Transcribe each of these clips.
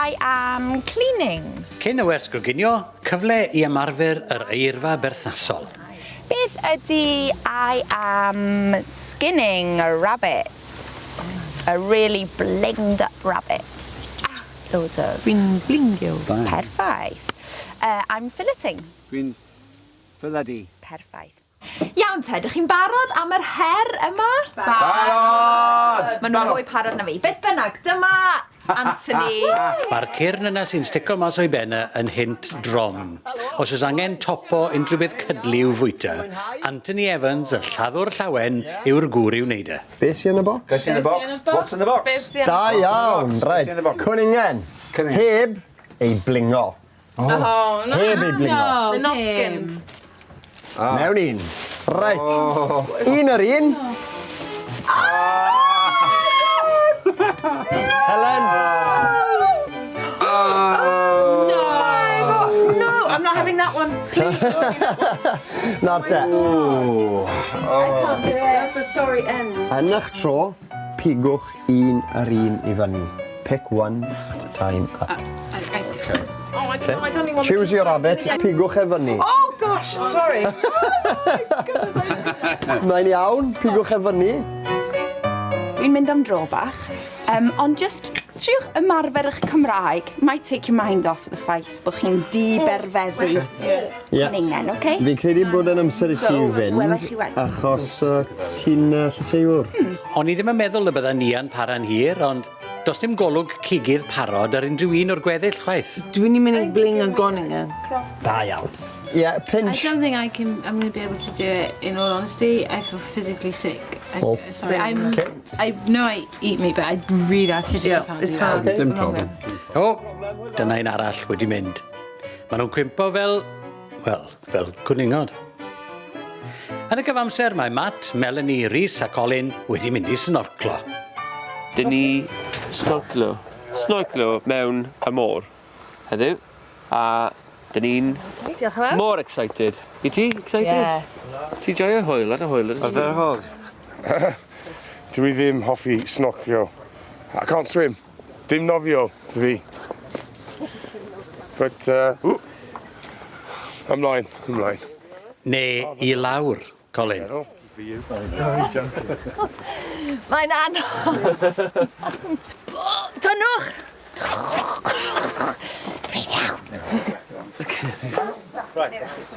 I am cleaning. Cyn y wers goginio, cyfle i ymarfer yr eirfa berthnasol. Beth ydy I am skinning a rabbit? A really blinged up rabbit. Ah, loads of... Dwi'n blingio. Perffaith. I'm filleting. Dwi'n filledu. Perffaith. Iawn te, dych chi'n barod am yr her yma? Barod! Maen nhw'n fwy parod na fi. Beth bynnag, dyma Anthony. Mae'r cyrn yna sy'n stico mas o'i ben e yn hint drom. Os oes angen topo unrhyw beth cydlu i'w fwyta, Anthony Evans, y lladdwr llawen, yw'r gŵr i'w wneud e. Beth sy'n yn y bocs? Beth sy'n yn y bocs? What's in the box? Da iawn, reit. Cwningen. Heb ei blingo. Oh, no. Heb ei blingo. No, They're not dim. skinned. Mewn un. Reit. Un yr un. Helen. No. No, I'm not having that one. Please don't give me that one. Nawr te. I can't do it. That's a sorry end. Yn eich tro, pigwch un yr un i fyny. Pick one at a time up. I, I, Oh, I don't know. I don't even want Choose your rabbit, pigwch e fyny. Oh gosh, sorry. Oh my goodness. I... Mae'n iawn, pigwch e fyny. Dwi'n mynd am dro bach, ond just triwch ymarfer eich Cymraeg. Might take your mind off the ffaith bod chi'n di-berfeddu Ie. cwningen, oce? Fi'n credu bod yn amser i ti So, fynd, wela i chi wedyn. achos ti'n llysieuwr. O'n i ddim yn meddwl y bydda Nia'n para'n hir, ond does dim golwg cigydd parod ar unrhyw un o'r gweddill chwaith. Dwi'n mynd i bling a goningen. Da iawn. Ie, I pinch. don't think I can. I'm going to be able to do it. In all honesty, I feel physically sick. I, Oh. Sorry, I'm. Okay. I know I eat meat, but I really, I physically Yeah, can't it's do that. hard. Dim problem. O, dyna un arall wedi mynd. Maen nhw'n cwympo fel, wel, fel cwningod. Yn y cyfamser mae Matt, Melanie, Rhys a Colin wedi mynd i snorclo. Dyn ni snorclo, snorclo mewn y môr heddiw, a dyn ni'n Diolch yn fawr. mor excited. I ti excited? Yeah. Ti joio hwyl, lot o hwyl. Ardderchog. Dwi ddim hoffi snorclio. I can't swim. Dim nofio, dwi. But, ww. Ymlaen, ymlaen. Neu i lawr, Colin. Mae'n anodd. Tynnwch! Fi'n iawn.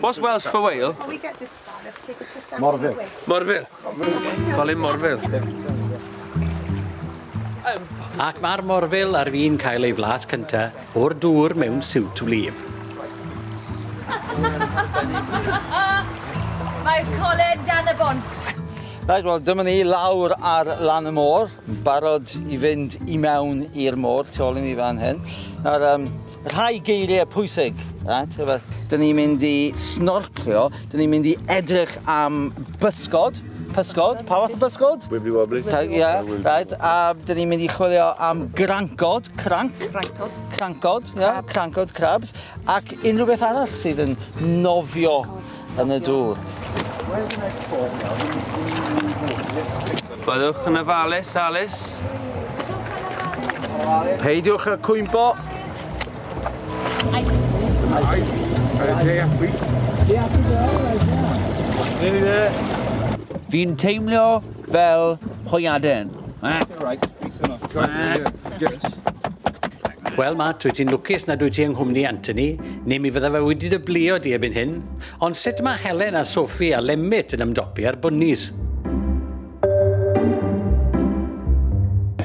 What's Welsh for whale? Morfil. Morfil. Colin Morfil. Ac mae'r morfil ar fin cael ei flas cynta o'r dŵr mewn siwt wlyb. Mae Colin dan y bont. Reit, wel, dyma ni lawr ar lan y môr, barod i fynd i mewn i'r môr, tu ôl i ni fan hyn. Nawr, rhai geiriau pwysig, right, efo, dyn ni'n mynd i snorclio, dyn ni'n mynd i edrych am bysgod, pysgod, pa fath o bysgod? Wibbly wobbly. Ie, right, a dyn ni'n mynd i chwilio am grancod, cranc. Crancod. Crancod, ie, crancod, crabs, ac unrhyw beth arall sydd yn nofio yn y dŵr. Byddwch yn ofalus, Alice. Peidiwch â cwympo. Fi'n teimlo fel hwyaden. Wel, Matt, wyt ti'n lwcus nad wyt ti yng nghwmni Anthony, neu mi fydda fe wedi dy blio di erbyn hyn. Ond sut mae Helen a Sophie a Lemit yn ymdopi ar bunnies?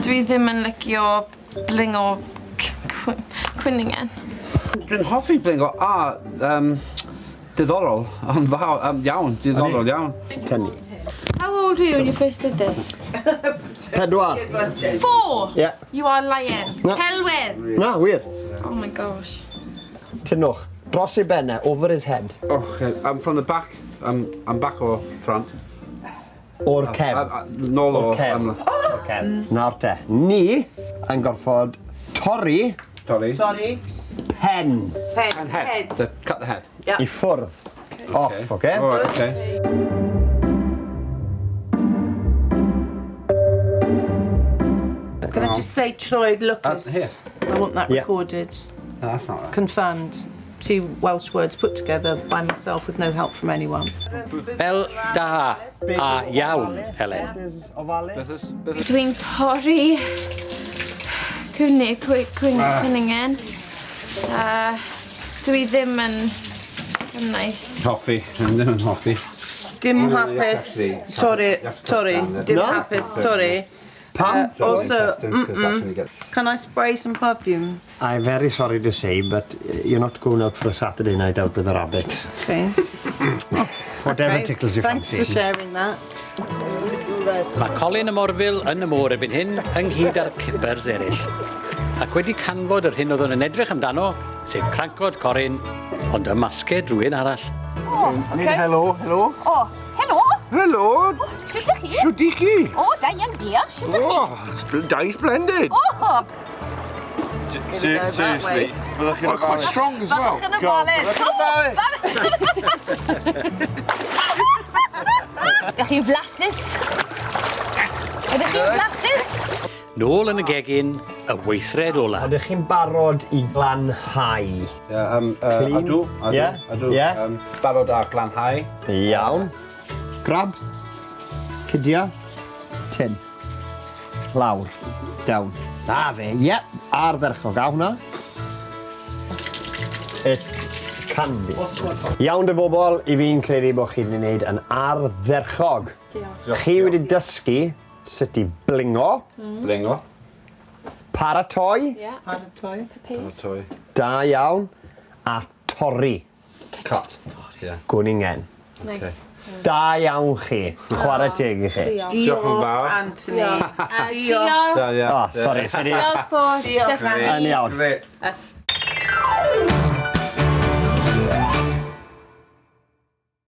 Dwi ddim yn licio blingo cwningen. Dwi'n hoffi blingo a diddorol, ond fawr, iawn, diddorol iawn. Tynnu. How old were you when you first did this? Pedwar. Four! Ie. You are lying. Na. Celwydd! Na, wir. Oh my gosh. Tynnwch. Dros ei ben e, over his head. Okay, I'm from the back, I'm back or front. O'r cefn. Nôl o... O'r cefn. O'r cefn. Nawr te, ni yn gorfod torri Torri. Sorry. pen Pen. And head. The, cut the head. i ffwrdd. Off, oce? All right, okay. Can I just say troed lwcus? Here. I want that Yeah. recorded. No, that's not right. Confirmed. Two Welsh words put together by myself with no help from anyone. Fel da a iawn, Helen. Dwi'n torri cwni, cwy, cwyn, cwningen. Dwi ddim yn, yn nice. Hoffi. Ddim yn hoffi. Dim hapus torri, torri. Dim No? hapus torri. Pam? Also, Because that's when you get can I spray some perfume? I'm very sorry to say, but you're not going out for a Saturday night out with a rabbit. Okay. Whatever Okay. tickles your Thanks fancy. for sharing that. Mae Colin y Morfil yn y môr erbyn hyn, ynghyd â'r kippers eraill. Ac wedi canfod yr hyn oedd yn edrych amdano, sef crancod corin, ond y masged rhywun arall. O, Need a helo, helo. O, helo! Helo, Shwt ydych chi? shwt i chi? O, da iawn, diolch. Shwt ydych chi? Oh, da splendid. O, Seriously, byddwch chi'n Quite strong as well. byddwch yn ofalus. Byddwch yn ofalus. Ydych chi'n flasus? Ydych chi'n flasus? Nôl yn y gegin, y weithred ola. Ydych chi'n barod i glanhau? Yeah, Clean? Ydw, ydw, Yeah? ydw. Yeah? Barod ar glanhau. Iawn. Grab. Cydia. Tin. Lawr. Down. Na fe. Yep. Ardderchog. A hwnna. It can be. Iawn dy bobl, i fi'n credu bod chi wedi gwneud yn ardderchog. Diolch. Chi wedi dysgu sut i blingo, Blingo. paratoi, Yeah. Paratoi. Paratoi. da iawn, a torri Cut. Yeah. gwningen. Nice. Da iawn chi. Chwarae teg i chi. Diolch yn fawr. Anthony. Diolch. So, yeah. Oh, sorry, sorry. Diolch for Diolch. dysgu Yn iawn. Great. us.